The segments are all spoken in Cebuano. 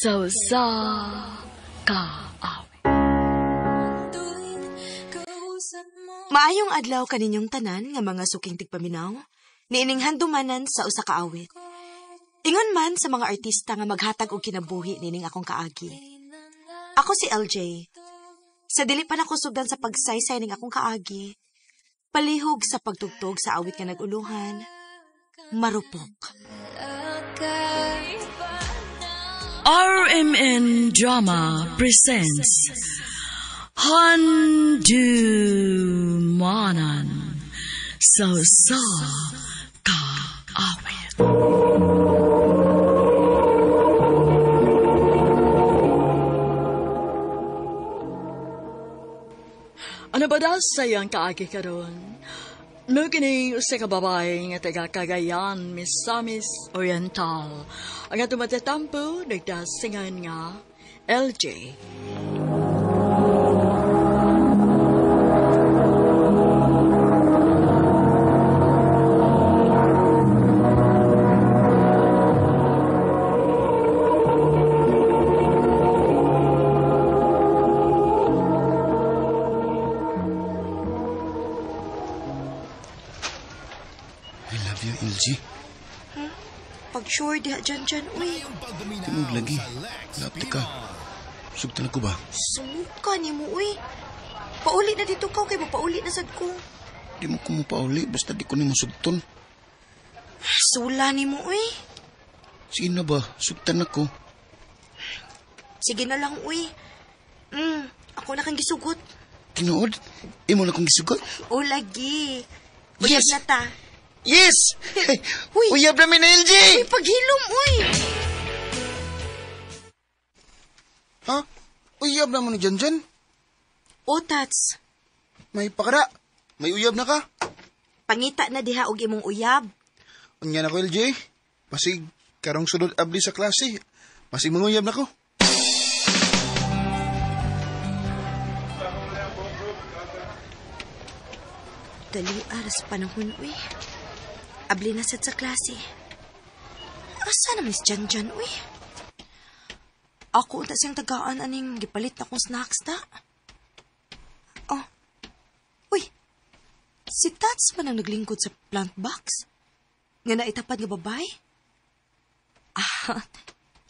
Sa usa ka awit. Maayong adlaw kaninyong tanan nga mga suking tigpaminaw, niining handumanan sa usa ka awit. Ingon man sa mga artista nga maghatag og kinabuhi nining akong kaagi. Ako si LJ. Sa dili pa nako sugdan sa pagsaysay ning akong kaagi, palihog sa pagtugtog sa awit nga nag-uluhan, Marupok. RMN Drama presents Handumanan sa usa ka awit. Ano ba daw sayang kaagi karon? Mo kini usa ka babae nga taga Cagayan, Misamis Oriental. Ang atong matatampo nagdasingan nga LJ. I love you, LG. Pag sure diha dyan dyan, uy. Tinog lagi. Lapti ka. Sugtan ako ba? Sumuka ni mo, uy. Pauli na dito ka, kay mapauli na sad ko. Di mo ko mapauli, basta di ko nimo sugton. Sula ni mo, uy. Sige na ba? Sugtan ako. Sige na lang, uy. Ako na kang gisugot. Tinuod? Imo na kong gisugot? O, lagi. Yes. Uyab na ta. Yes! Uy. Uyab na mi na, LG! Uy, paghilom, uy! Ha? Uyab na mo ni Janjan? O, Tats. May pakara. May uyab na ka. Pangita na diha og imong uyab. Unya na ko, LJ. Pasig, karong sulod abli sa klase. Pasig manguyab na ko. Dali, aras panahon, uy. Abli na sad sa klase. Asa naman si Janjan, uy? Ako unta siyang tagaan aning gipalit na kong snacks ta. Oh. Uy. Si Tats man ang naglingkod sa plant box. Nga naitapad nga babay. Ah,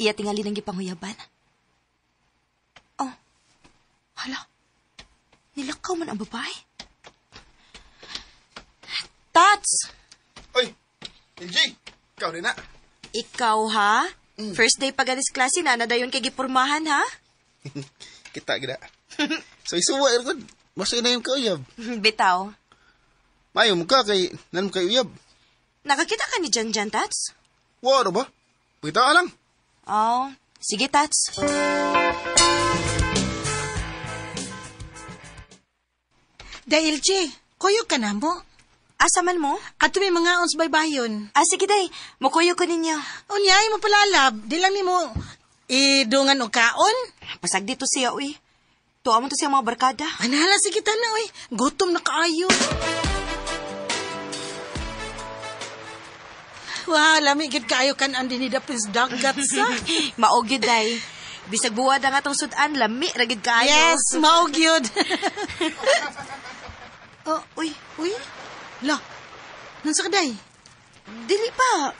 iya tingali ng gipanguyaban. Oh. Hala. Nilakaw man ang babae. Tats! Oy, LJ, ikaw rin na. Ikaw, ha? First day pa ganis klase na, nadayon kay gipurmahan, ha? Kita, gina. So, isuwa, ergon. Masaya na yung kauyab. Bitaw. Mayo mo ka kay, nan mo kay uyab. Nakakita ka ni Janjan, Tats? Waro ba? Pagkita ka lang. Oh, sige, Tats. Dahil, Che, kuyog ka na mo. Asa man mo? Ato may mga ons baybayon. Ah, sige, day. Mukuyo ko ninyo. Unya, ay mo palalab. Di lang ni mo idungan o kaon. Pasag dito siya, uy. Tuwa mo to siya mga barkada. Anhala, sige ta na, uy. Gutom na kaayo. Wow, lami gid kaayo kan ang dinida Prince Dagat sa. Maog yun, day. Bisag buwad ang atong sudan, lami, ragid kaayo. Yes, maog yun. Oh, uy. Uy, la, nansa ka, day? Dili pa.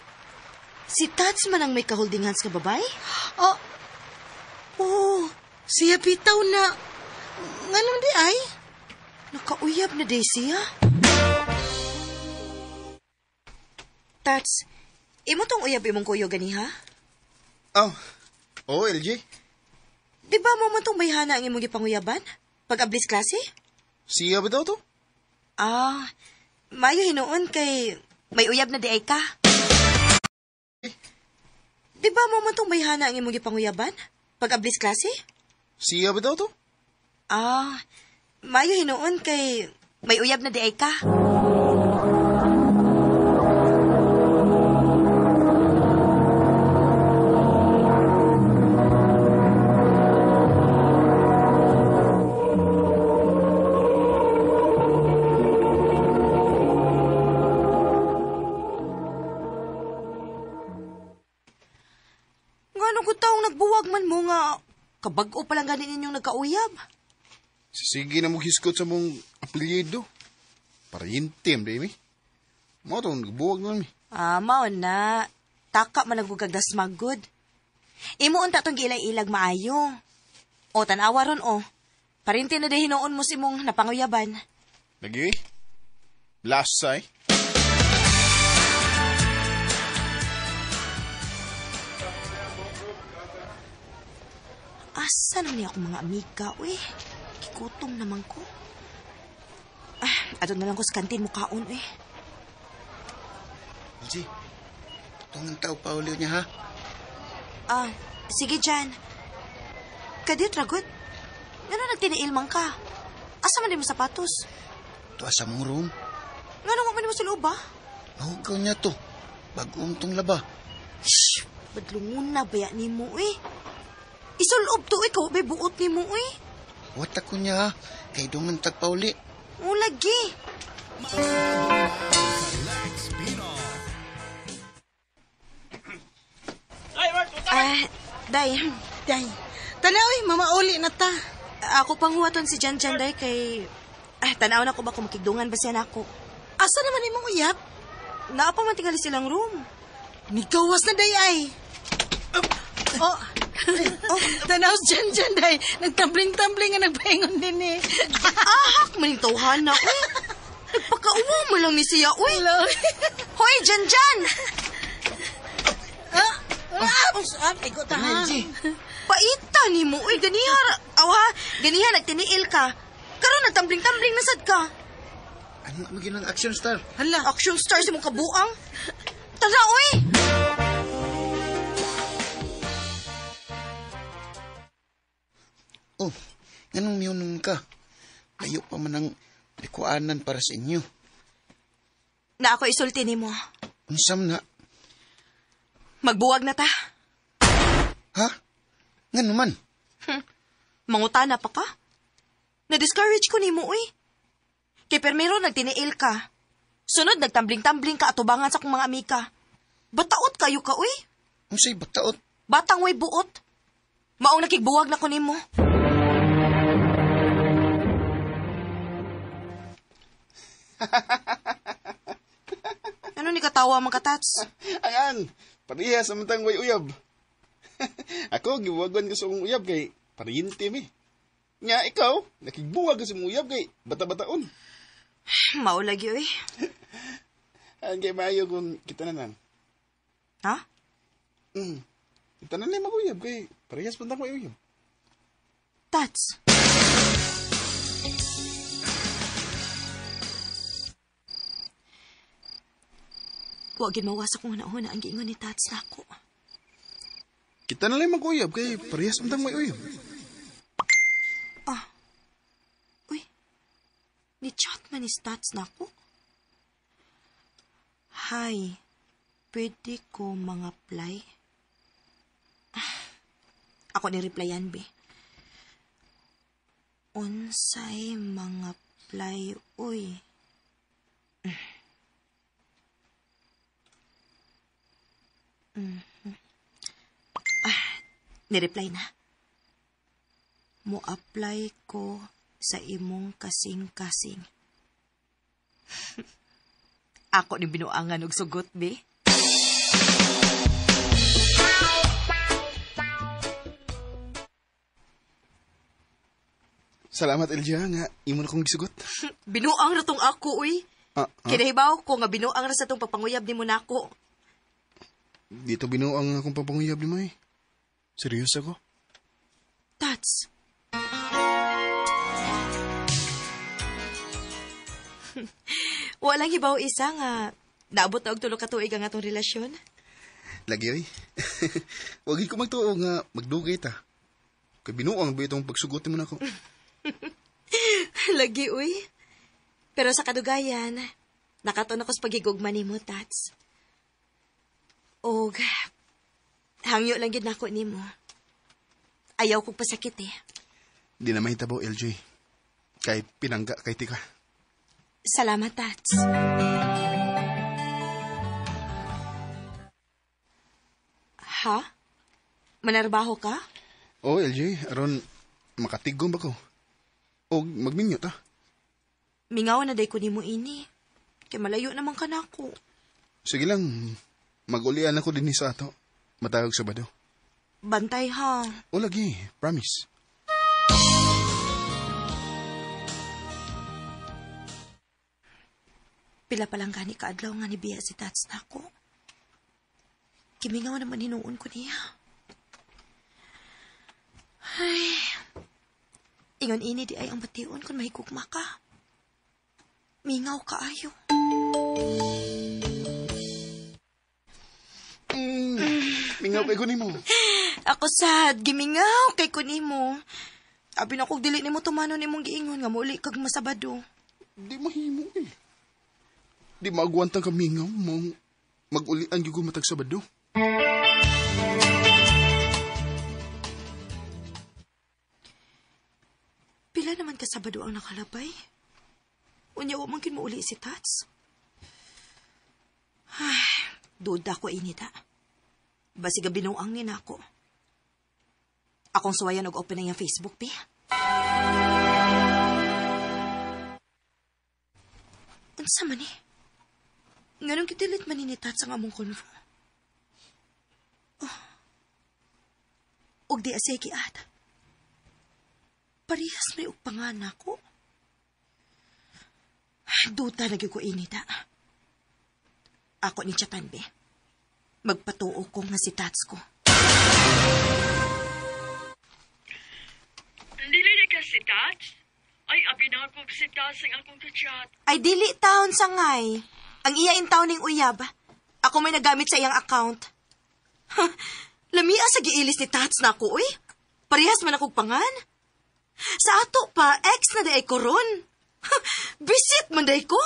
Si Tats man ang may ka-holding hands nga babae? Oh, oh, siya pitaw na. Nganong di ay? Nakauyab na day siya. Tats, imo tong uyab imong kuyo gani, ha? Oh, oh, LJ. Di ba mo man tong bayhana ang imong gipanguyaban? Pag-ablis klase? Siya ba daw to? Ah, mayo hinuon kay may uyab na di ay ka. Di ba mo man tong bayhana ang imong gipanguyaban? Pag-ablis klase? Siya ba daw to? Ah, mayo hinuon kay may uyab na di ay ka. Ngano gud taong nagbuwag man mo nga kabag-o pa lang gani ninyong nagkauyab? Sige na mo hiskot sa mong apelyido. Para intim, di mi. Mo tong nagbuwag na mi. Ah, mao na. Taka man nagugagdas magod. Imo unta tong giilag-ilag maayo. O tan-awa ron o. Parinti na di hinuon mo si mong napanguyaban. Lagi? Last eh. Asa naman niya akong mga amiga, uy. Kikutom naman ko. Ah, ato na lang ko sa kantin mo kaon, uy. LG, tungang tao pa ulit niya, ha? Ah, sige, Jan. Kadiyot, ragot. Ngano nagtiniil man ka? Asa man di mo sapatos? Tuwa sa mong room. Ngano mo man mo sa loob, ba? Mahugaw niya to. Bagong tong laba. Shhh! Badlungon na baya ni mo, uy. Isulob to, ikaw, may buot ni mo, uy. Wat ako niya, ha? Kay dungan tagpauli. O, lagi. Day. Day. Tanaw, oy, mamauli na ta. Ako pang huwaton si Jan Jan, day, kay... Ah, tanaw na ko ba kung makigdungan ba siya na ako. Asa naman imong uyab? Naa pa man tingali silang room. Nigawas na day ay. Oh, oh, tanaw Jan Jan, day. Nagtambling-tambling nga nagpaingon din eh. Ahak, maning tawhan na, uy. Nagpakauwa mo lang ni siya, uy. Hello. Hoy, Jan Jan! Igo ta, ha? Paita ni mo, uy. Ganiha, awa, ganiha, nagtiniil ka. Karon nagtambling-tambling na sad ka. Ano ang ginang action star? Hala. Action star si mong kabuang. Tara, uy! Oh, nganong miyunong ka? Layo pa man ang likuanan para sa inyo. Na ako isulti ni mo. Unsam na? Magbuwag na ta. Ha? Ngano man? Mangutana pa ka? Na-discourage ko nimo, uy. Kay permero nagtiniil ka. Sunod, nagtambling-tambling ka atubangan sa akong mga amika. Bataot kayo ka, uy. Unsay bataot? Batang way buot. Maong nakigbuwag na ko nimo. Ano ni katawa mga katats? Ang, pareha sa matang way uyab. Ako, gibuwagan ko sa akong uyab kay pariyente mi. Nga, ikaw, nakigbuwag ka sa mong uyab kay bata-bataon. Maulagi, uy. Ang kay maayo kung kita na lang. Ha? Kita na lang mag-uyab kay parehas pa way uyab. Tats. Wa gid mawas akong hunahuna ang giingon ni Tats nako. Kita na lang mag-uyab kay parehas man way uyab. Ah. Uy. Ni-chat man ni Tats nako. Hi. Pwede ko mga apply? Ako ni replyan, be. Unsay mga apply, uy. Mm-hmm. Ah, ni-reply na. Mo-apply ko sa imong kasing-kasing. Ako ni binuangan og sugot, be. Salamat, LJ, nga imo na kong gisugot. Binuang ra tong ako, uy. Kinahibaw ko nga binuang ra sa tong pagpanguyab nimo nako. Dito binuang akong pagpanguyab nimo, eh. Seryoso ako. Tats. Walang hibaw isa nga naabot na og tulo ka tuig ang atong relasyon. Lagi, oy. Wag ko magtuo nga magdugay ta. Kay binuang ba itong pagsugot nimo nako? Lagi, uy. Pero sa kadugayan, nakatuon ako sa pagigugma nimo, Tats. Og hangyo lang gid nako nimo. Ayaw kong pasakit eh. Di na mahitabo, LJ. Kay pinangga kay tika. Salamat, Tats. Ha? Manarbaho ka? Oh, LJ, aron makatigom ba ko? O magminyo ta? Mingaw na day ko nimo ini. Kay malayo naman ka nako. Sige lang, mag-ulian ako din sa ato. Matawag Sabado. Bantay ha. O lagi, promise. Pila pa lang gani kaadlaw nga ni biya si Tats nako. Kimingaw naman hinuon ko niya. Ay. Ingon ini di ay ang bation kung mahigugma ka. Mingaw ka ayo. Mingaw kay ko nimo. Ako sad, gimingaw kay ko nimo. Abi na kog dili nimo tumano nimong giingon nga muuli kag masabado. Di mahimo eh. Di maagwantang kamingaw mong mag-ulian gyud ko matag Sabado. Pila naman ka Sabado ang nakalabay? Unya wa man kin muuli si Tats. Ay, duda ko inita. Basig binuang ni nako. Akong suwayan og open na iyang Facebook, pi. Unsa man eh? Nganong gidelete man ni Tats ang among convo? Oh. Og di asay giat. Parehas may og panganak ko. Duta na gyud ko inita. Ako ni Chatan, be. Magpatuo ko nga si Tats ko. Dili na ka si Tats? Ay, abi na ako si Tats ang akong kachat. Ay, dili taon sangay. Ang iya in taon ning uyab. Ako may nagamit sa iyang account. Lamia sa giilis ni Tats na ako, uy. Parehas man akong pangan. Sa ato pa, ex na day ko ron. Bisit man day ko.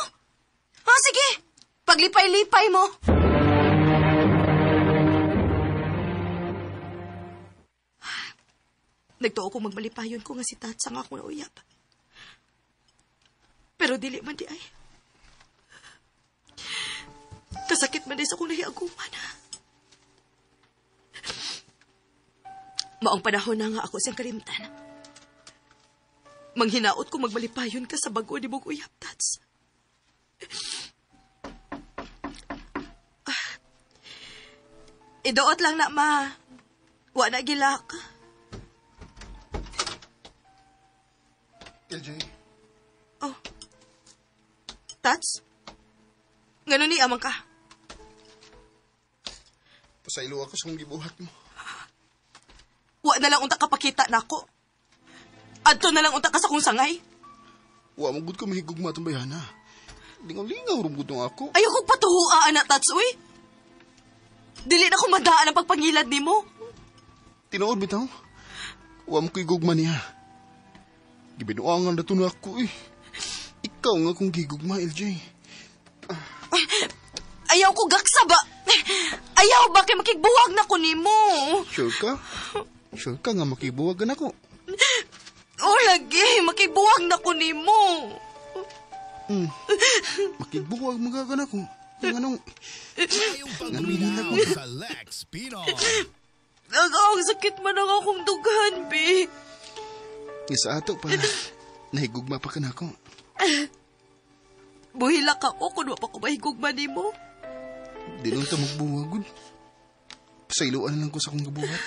Ah, sige. Paglipay-lipay mo. Nagtuo ko magmalipayon ko nga si Tats ang akong nauyab. Pero dili man di ay. Kasakit man di sa akong nahiaguman. Maong panahon na nga ako siyang kalimtan. Manghinaot ko magmalipayon ka sa bago ni mong uyab, Tats. Idoot lang na, ma. Wa na gilak. LJ. Oh. Tats? Ganun ni amang ka. Pasaylo ako sa kong gibuhat mo. Wa na lang unta kapakita nako. Adto na lang unta ka sa kong sangay. Wa mo gud ka mahigugma atong bayana. Lingaw-lingaw rum gud ako. Ayaw kong patuhua, anak, Tats, uy. Dili na ko madaan ang pagpangilad nimo. Tinuod bitaw. Wa mo ko'y gugma niya. Gibinuangan na to na ako eh. Ikaw nga kong gigugma, LJ. Ayaw ko gaksa ba? Ayaw ba kay makigbuwag na ko nimo? Sure ka? Sure ka nga makibuwag na ko. Oh, lagi. Makibuwag na ko nimo. Makibuwag magagan ako. Yung anong... Ngayong hinila ko? sa Lex Pinoy. Ang sakit man ang akong dughan, be. Nga sa ato pa, nahigugma pa ka na ako. Buhilak ako kung wa pa ko mahigugma nimo. Di lang ta magbuwag. Pasayloan lang ko sa akong gabuhat.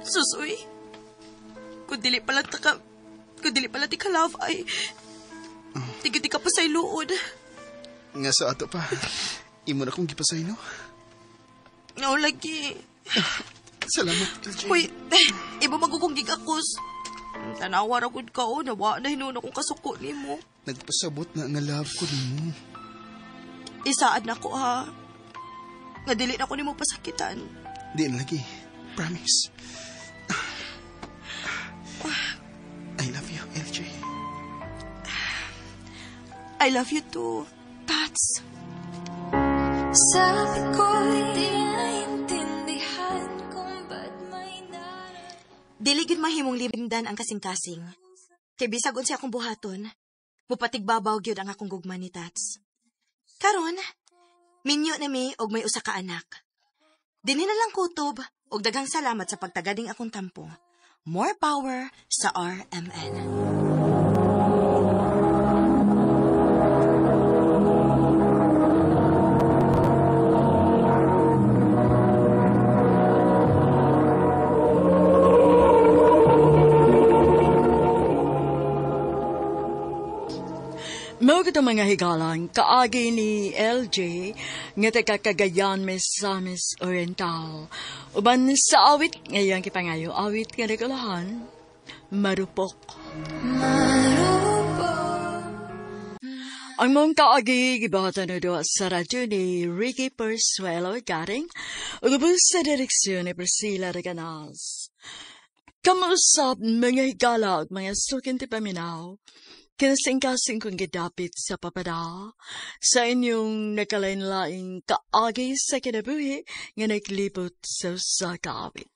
Susoy, kung dili pala ta ka, kung dili pala ti ka love ay, tigiti ka pa sa iluod. Nga sa ato pa, imo na kong gipasaylo. No, lagi. Salamat, LJ. Uy, iba magugong gigakos. Tanawa ra gud ka o, nawa na hinuon akong kasuko nimo. Nagpasabot na nga love ko nimo. Isaad na ko ha. Nga dili na ko nimo pasakitan. Di na lagi. Promise. I love you, LJ. I love you too, Tats. Sabi ko'y di naintindihan kung ba't may nararamdaman. Dili gyud mahimong limdan ang kasing-kasing. Kay bisag unsa akong buhaton, mupatigbabaw gyud ang akong gugma ni Tats. Karon, Minyo na mi og may usa ka anak. Dinhi na lang kutob og daghang salamat sa pagtagading akong tampo. More power sa RMN. Mao kita mga higalang kaagi ni LJ nga taga Cagayan, Misamis Oriental. Uban sa awit ngayang kipangayo, awit nga nagulahan, Marupok. Marupok. Ang mong kaagi gibahatan na doon sa radyo ni Ricky Persuelo Garing ug ubos sa direksyon ni Priscilla Reganas. Kamuusap mga higala ug mga sukin ti paminaw, kinasingkasing kong gidapit sa papada sa inyong nakalain-laing kaagi sa kinabuhi nga naglibot sa usa ka awit.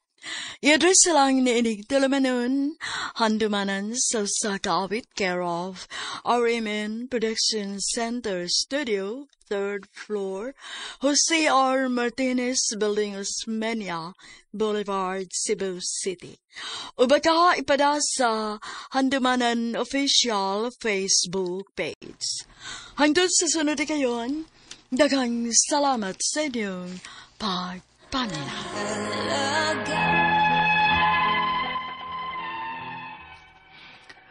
I-address lang ni inig tulumanon, handumanan sa usa ka awit, care of RMN Production Center Studio, 3rd floor, Jose R. Martinez Building, Osmeña Boulevard, Cebu City. O baka ipada sa Handumanan Official Facebook page. Hangtod sa sunod kayon, daghang salamat sa inyong pagpaminaw.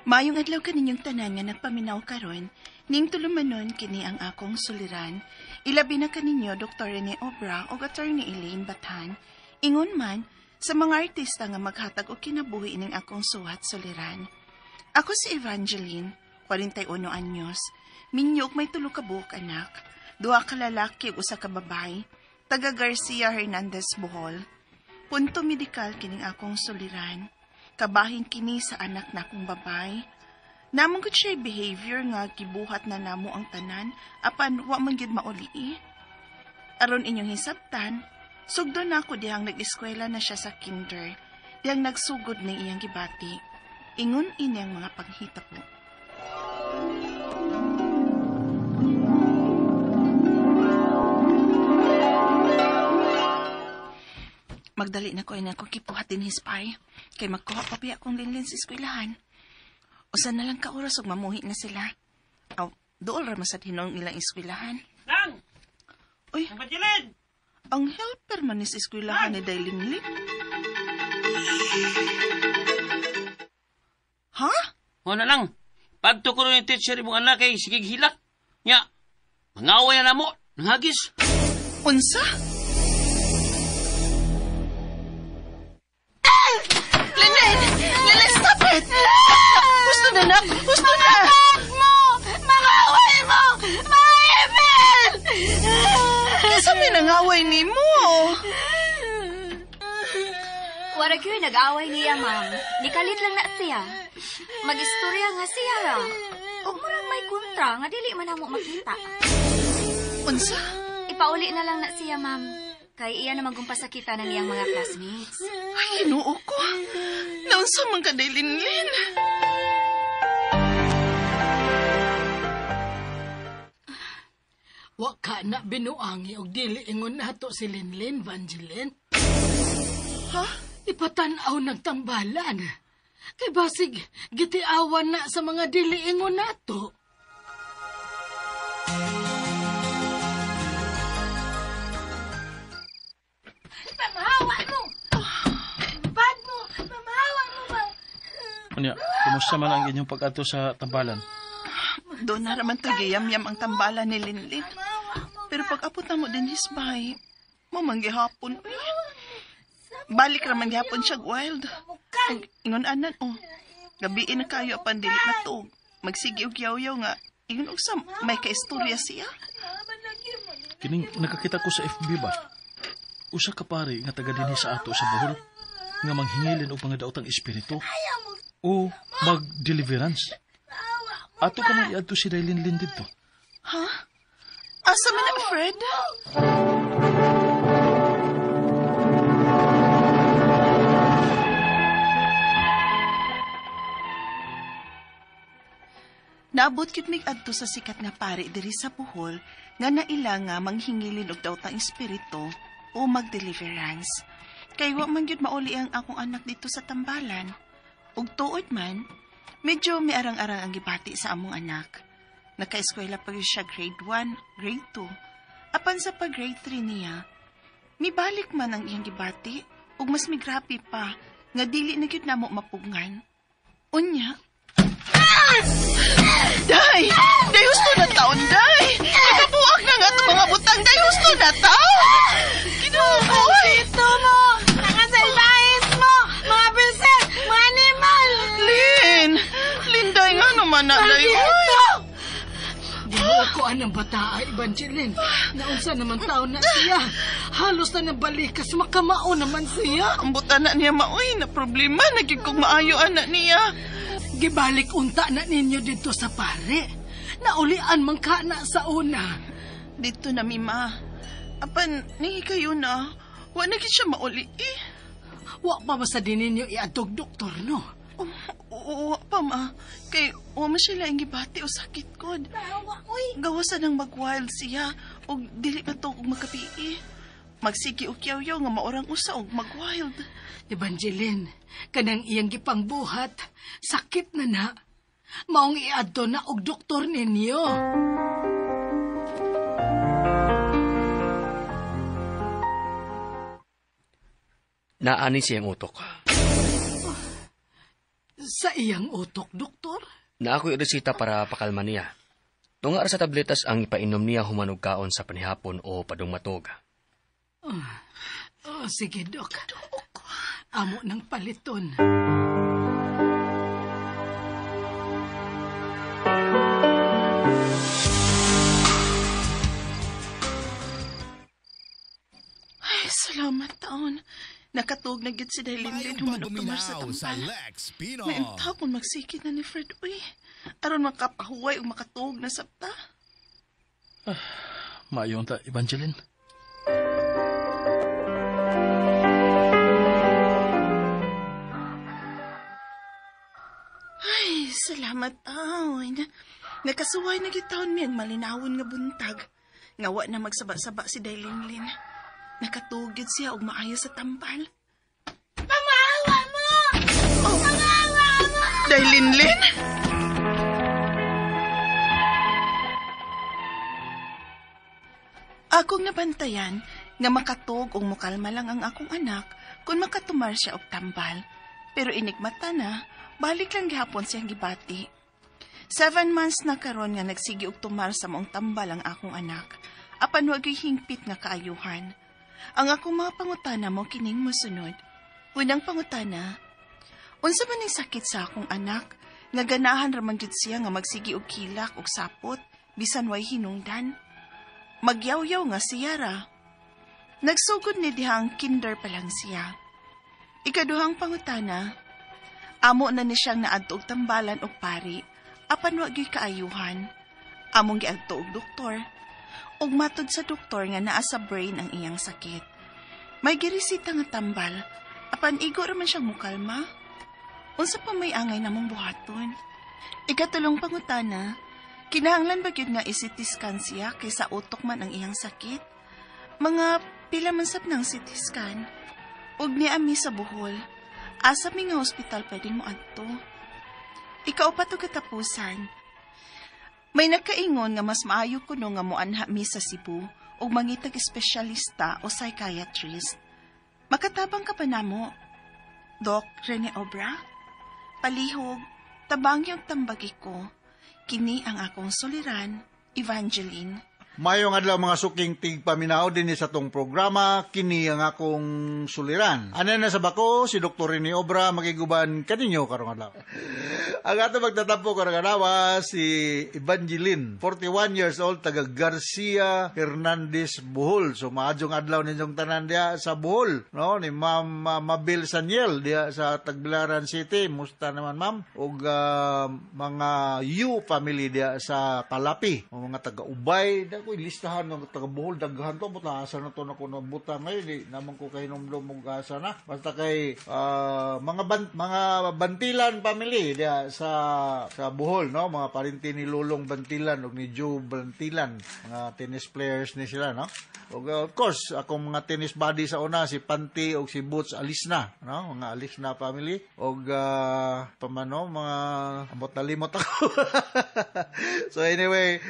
Maayong adlaw kaninyong tanan nga nagpaminaw karon, ning tulumanon kini ang akong suliran. Ilabi na kaninyo Dr. Rene Obra ug Attorney Elaine Bathan. Ingon man sa mga artista nga maghatag og kinabuhi ining akong suwat suliran. Ako si Evangeline, 41 anyos. Minyo og may tulo ka buok anak, duha ka lalaki ug usa ka babae, taga Garcia Hernandez, Bohol. Punto medikal kining akong suliran. Kabahin kini sa anak na akong babay. Namong gud siya behavior nga gibuhat na namo ang tanan, apan wa man gyud mauli. Aron inyong hisabtan, sugdo na ako dihang nag-eskwela na siya sa kinder, dihang nagsugod ning iyang gibati. Ingon ini ang mga panghitabo. Magdali na ko ay nako kipuhat din his pay. Kay magkuha pa biya akong linlin sa eskwelahan. Usa na lang ka oras ug mamuhi na sila. Aw, dool ra man sad hinuong ilang eskwelahan. Nang! Uy, Ang Evangeline! ang helper man ni sa eskwelahan ni Day Linlin. Ha? O na lang. Padto ko rin yung teacher imong anak kay sige hilak. Nya, mangaway na namo, nanghagis. Unsa? Linen! Linen, stop it! Gusto na, nak! Gusto na! Mo! Mga away mo! Mga email! Kinsa may nangaway nimo? Wala gyud nag-away niya, ma'am. Nikalit lang na siya. Mag-istorya nga siya ra. Ug murag may kontra nga dili man namo makita. Unsa? Ipauli na lang na siya, ma'am. Kay iya na magumpasakita ng iyang mga classmates. Ay, Ginoo ko. Naunsa man ka, Day Linlin? Wa ka na binuangi og dili ingon nato si Linlin, Vangeline. Ha? Ipatan-aw nagtambalan. Kay basig gitiawan na sa mga dili ingon nato. Pamahawa mo! Bad mo! Pamahawa mo ba? Unya, kumusta man ang inyong pag-ato sa tambalan? Doon na raman tagayam-yam ang tambalan ni Linlin. Pero pag abot na mo din his bahay, mamanggihapon. Uy. Balik raman gihapon siya wild. Ug ingon anan oh. Gabiin na kayo apan dili matuog. Magsige og yaw-yaw nga ingon og sa may kaistorya siya. Kining nakakita ko sa FB ba? Usa ka pare nga taga dinhi sa ato sa Bohol nga manghingilin og mga daotang espiritu o mag-deliverance. Ato ka nang iadto si Daylin Lin didto. Ha? Asa man na, Fred? Naabot gyud mig adto sa sikat nga pari diri sa Bohol nga naila nga manghingilin og daotang espiritu o mag-deliverance. Kay wa man gyud mauli ang akong anak dito sa tambalan. Ug tuod man, medyo miarang-arang ang gibati sa among anak. Nakaeskwela pa gyud siya grade 1, grade 2. Apan sa pag grade 3 niya, mibalik man ang iyang gibati ug mas migrabe pa nga dili na gyud namo mapugngan. Unya, Day! Day, husto na taon, day! Nakabuak na nga itong mga butang, day, husto na taon! Ginoo ko! Ito mo! Nakasalbahis mo! Mga princess! Mga animal! Lin! Lin, day nga naman na, day. Ito! Ginoo ko anang bata, Evangeline. Naunsa naman taon na siya. Halos na nabalikas, makamao naman siya. Ang buta na niya maoy, na problema, naging kong maayo anak niya. Gibalik unta na ninyo dito sa pare. Naulian man ka na sa una. Dito na, Mima. Apan, nihi kayo na. Wa na gid siya mauli eh. Wa pa ba sa din ninyo iadtog doktor, no? Oo, wa pa, ma. Kay, wa man siya laing gibati o sakit kod. Gawasan ng mag-wild siya. O dili pa to og makapi. Magsigi og kiyaw-yaw nga maurang usa og mag-wild. Evangeline, kanang iyang gipangbuhat, sakit na na. Maong iadto na og doktor ninyo. Naani siyang utok. Sa iyang utok, doktor? Na ako'y resita para pakalma niya. Tunga ra sa tabletas ang ipainom niya humanog kaon sa panihapon o padungmatog. Oh, sige, Dok. Amo ng paliton. Ay, salamat taon. Nakatuog na gid si Dailin human og tumar sa tambal. Maimtaw kung magsikit na ni Fred, uy. Aron makapahuway o makatuog na sabta. Maayon ta, Evangeline. Ay, salamat taon. Nakasuway na gid taon mi ang malinawon nga buntag. Nga wa na magsaba-saba si Dailin. Nakatuog gid siya og maayo sa tambal. Pamahawa mo! Oh. Pamahawa mo! Dailin-lin? Akong nabantayan nga makatuog og mukalma lang ang akong anak kung makatumar siya og tambal. Pero inigmata na, balik lang gihapon siyang gibati. 7 months na karon nga nagsigi og tumar sa maong tambal ang akong anak. Apan wa gyud hingpit nga kaayuhan. Ang akong mga pangutana mo kining mosunod. Unang pangutana, unsa man ning sakit sa akong anak nga ganahan ra man gyud siya nga magsigi og kilak og sapot bisan way hinungdan? Magyawyaw nga siya ra. Nagsugod ni dihang kinder pa lang siya. Ikaduhang pangutana, amo na ni siyang naadto og tambalan og pari, apan wa gyud kaayuhan. Among giadto og doktor. Ug matud sa doktor nga naa sa brain ang iyang sakit. May giresita nga tambal, apan igo ra man siyang mukalma. Unsa pa may angay namong buhaton? Ikatulong pangutana, kinahanglan ba gyud nga i-CT scan siya kaysa utok man ang iyang sakit? Mga pila man sab ng CT scan. Ug niami sa Bohol, asa mi nga ospital pwedeng moadto? Ikaupat og katapusan. May nakaingon nga mas maayo kuno nga moanha mi sa Cebu ug mangitag espesyalista o psychiatrist. Makatabang ka pa namo, Doc Rene Obra? Palihog, tabangi og tambagi ko. Kini ang akong suliran, Evangeline. Mayong adlaw mga suking tigpaminaw dinhi sa tong programa, kini ang akong suliran. Ana na sa bako, si Dr. Rene Obra makiguban kaninyo karong adlaw. Ang ato magtatampo karong adlaw si Evangeline, 41 years old, taga Garcia Hernandez, Bohol. So maadjong adlaw ninyong tanan diha sa Bohol, no? Ni Ma'am Mabel Saniel diha sa Tagbilaran City. Musta naman ma'am? Og mga U family diha sa Kalapi, o mga taga Ubay. ko listahan ng taga Bohol, daghan to, buta asa na to na ko nabuta ngayon, di naman ko kahinomdom og asa na. Basta kay mga Bantilan family diya sa Bohol, no, mga parinti ni Lolong Bantilan ug ni Joe Bantilan, mga tennis players ni sila, no. Og of course, akong mga tennis buddy sa una si Panti og si Boots Alisna, no, mga Alisna family og pamano mga ambot na limot ako. So anyway,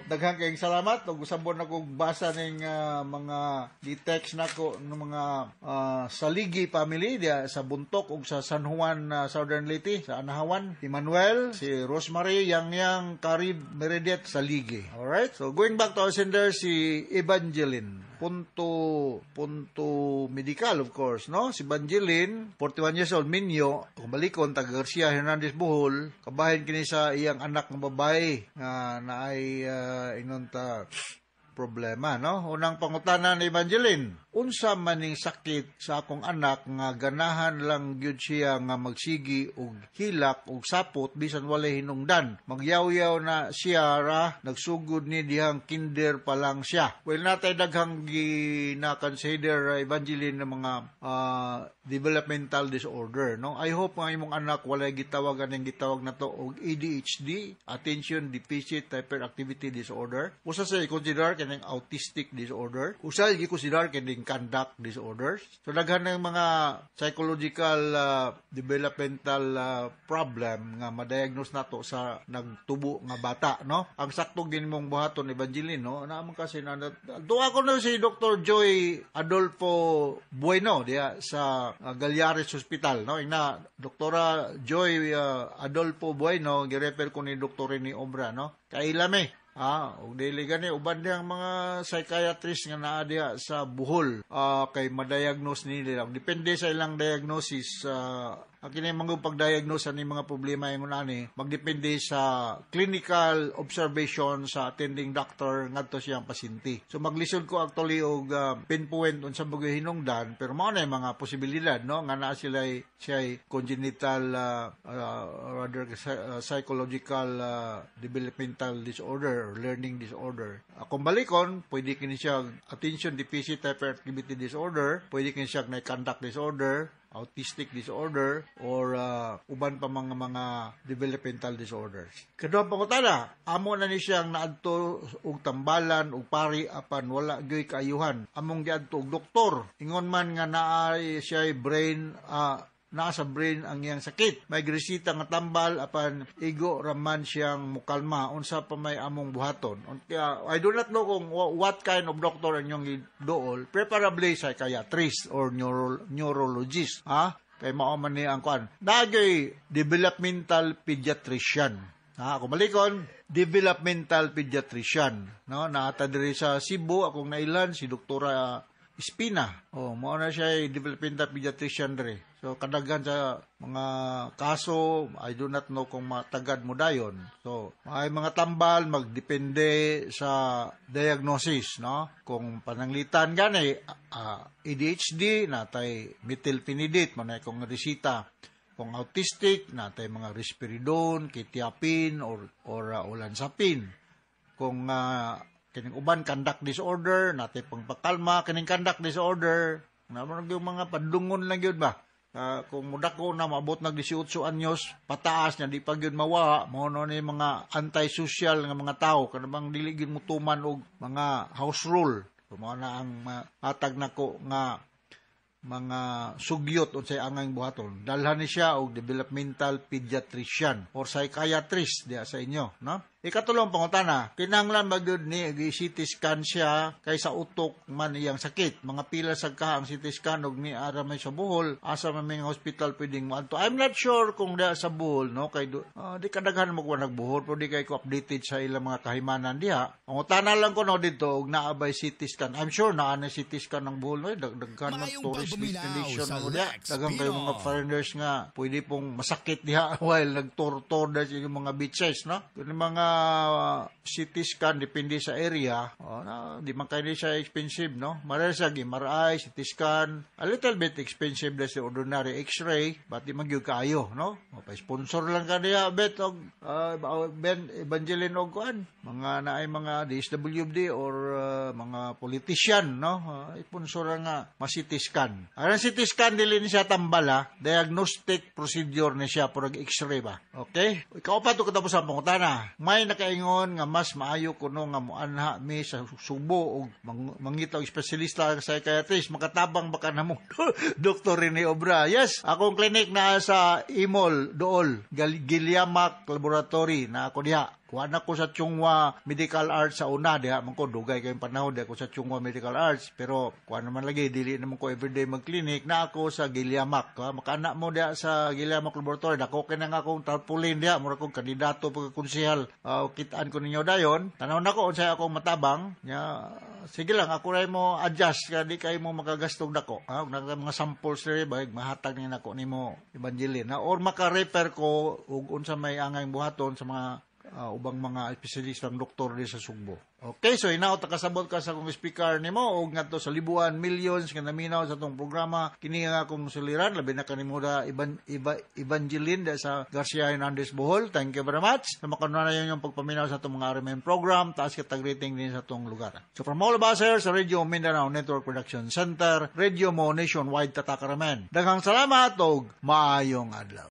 daghang kayong salamat ug usabon ako basa ning mga di-text nako ng mga Saligi family diya sa Buntok ug sa San Juan, Southern Leyte, sa Anahawan, si Manuel, si Rosemary, Yang Yang, Karib, Meredith, Saligi. Alright? So going back to our sender, si Evangeline. Punto medical, of course, no? Si Evangeline, 41 years old, minyo, kung balikon, taga Garcia Hernandez, Bohol, kabahin kini sa iyang anak ng babae nga naay ingon ta problema, no? Unang pangutana ni Evangeline, unsa maning sakit sa akong anak nga ganahan lang gyud siya nga magsigi og hilak og sapot bisan walay hinungdan. Magyawyaw na siya ra, nagsugod ni dihang kinder pa lang siya. Well, natay daghang gina-consider Evangeline ng mga developmental disorder, no? I hope nga imong anak walay gitawag aning gitawag na to og ADHD, Attention Deficit Hyperactivity Disorder. Usa sa i-consider kining autistic disorder. Usa i-consider kining conduct disorders. So daghan ng mga psychological developmental problem nga ma-diagnose nato sa nagtubo nga bata, no? Ang sakto gin mong buhaton, Evangeline, no? Naman kasi na duwa ko no si Dr. Joy Adolfo Bueno diya sa Galliares Hospital, no? Ina Doktora Joy Adolfo Bueno, girefer ko ni Dr. Rene Obra, no? Kailame. Og dili gani uban diyang mga psychiatrist nga naa diha sa Bohol kay ma-diagnose nila. Depende sa ilang diagnosis. Ang kini mga pag-diagnose ani mga problema ingon ani magdepende sa clinical observation sa attending doctor ngadto siyang pasyente. So maglisod ko actually og pinpoint unsa mga hinungdan, pero mao na mga posibilidad, no, nga naa sila siya congenital rather psychological developmental disorder or learning disorder. Kung balikon, pwede kini siya attention deficit hyperactivity disorder, pwede kini siya na conduct disorder, autistic disorder, or uban pa mga developmental disorders. Kaduha pangutana, amo na ni siyang naadto og tambalan og pari apan wala gyoy kaayuhan. Among giadto og doktor. Ingon man nga naay siya brain naa sa brain ang iyang sakit. May gresita nga tambal apan igo raman siyang mukalma unsa pa may among buhaton. Kaya I do not know kung what kind of doctor ang inyong giduol, preferably psychiatrist or neurologist, ha? Kay mao man ni ang kuan. Nagay developmental pediatrician. Ha, kung malikon, developmental pediatrician, no? Naata diri sa Cebu akong nailan si Doktora Espina. Oh, mao na siya developmental pediatrician diri. So kadaghan sa mga kaso, I do not know kung matagad mo dayon. So, may mga tambal magdepende sa diagnosis, no? Kung pananglitan gani ADHD natay methylphenidate man kung resita. Kung autistic natay mga risperidone, quetiapine or olanzapine. Kung kining uban conduct disorder natay pangpakalma, kining conduct disorder naman yung mga padungon lang gyud ba. Kung mudako na maabot nag 18 anyos pataas na di pa gyud mawa, mao no ni mga antisocial nga mga tawo kanang dili gyud motuman og mga house rule. So, mao na ang matag nako nga mga sugyot unsay angay buhaton. Dalhan ni siya og developmental pediatrician or psychiatrist diha sa inyo, no? Ikatulong pangutana, kinahanglan ba gyud ni CT scan siya kay sa utok man iyang sakit? Mga pila sa ka ang CT scan og ni ara may sa Bohol, asa man may hospital pwedeng moadto. I'm not sure kung diha sa Bohol, no, kay di kadaghan mo kuan nagbuhol, pero di kay ko updated sa ilang mga kahimanan diha. Pangutana lang ko no didto og naa bay CT scan. I'm sure naa na CT scan ng Bohol, no, daghan man tourist destination mo diha. Daghan kayo mga foreigners nga pwede pong masakit diha while nagtor-tor sa inyong mga beaches, no? Kung mga CT scan depende sa area. Oh, na, di man kayo siya expensive, no? Mara sa MRI, CT scan, a little bit expensive than sa ordinary X-ray, but di man gyud kaayo, no? O, pa-sponsor lang ka diha, bet og Ben Evangeline og kuan, mga naay mga DSWD or mga politician, no? Sponsor nga ma-CT scan. Ang CT scan dili ni siya tambal, ha? Diagnostic procedure ni siya purag X-ray ba. Okay? Ikaw pa to katapos ang pangutana. May nakaingon nga mas maayo kuno nga moanha mi sa Subo og mangita og espesyalista sa psychiatrist, makatabang baka namo Dr. Rene Obra. Yes, akong clinic naa sa Imol, Dool, Giliamac Laboratory na ako diha. Kuha na ko sa Chunghwa Medical Arts sa una diha man ko, dugay kayong panahon diha ko sa Chunghwa Medical Arts, pero kuha naman lagi dili naman ko everyday mag-clinic na ako sa Giliamac. Ha? Makaana mo diha sa Giliamac Laboratory, dako kay na nga akong tarpaulin diha, mura kong kandidato pagka-konsehal. Kitaan ko ninyo dayon. Tanaw nako unsay akong matabang nya, sige lang, ako ray mo adjust kay di kay mo makagastog dako. Ha, og mga samples diri ba mahatag ni nako nimo, Evangeline. Ha? Or maka-refer ko og unsa may angay buhaton sa mga ubang mga espesyalistang doktor di sa Sugbo. Okay, so hinaot kasabot ka sa akong speaker nimo og ngadto sa libuan millions nga naminaw sa atong programa kini nga akong suliran, labi na kanimo da Evangeline da sa Garcia Hernandez, Bohol. Thank you very much. Sa makanunayon yung pagpaminaw sa atong mga RMN program, taas kita rating din sa atong lugar. So from all of us here sa Radio Mindanao Network Production Center, Radio Mo Nationwide Tatak RMN. Daghang salamat og maayong adlaw.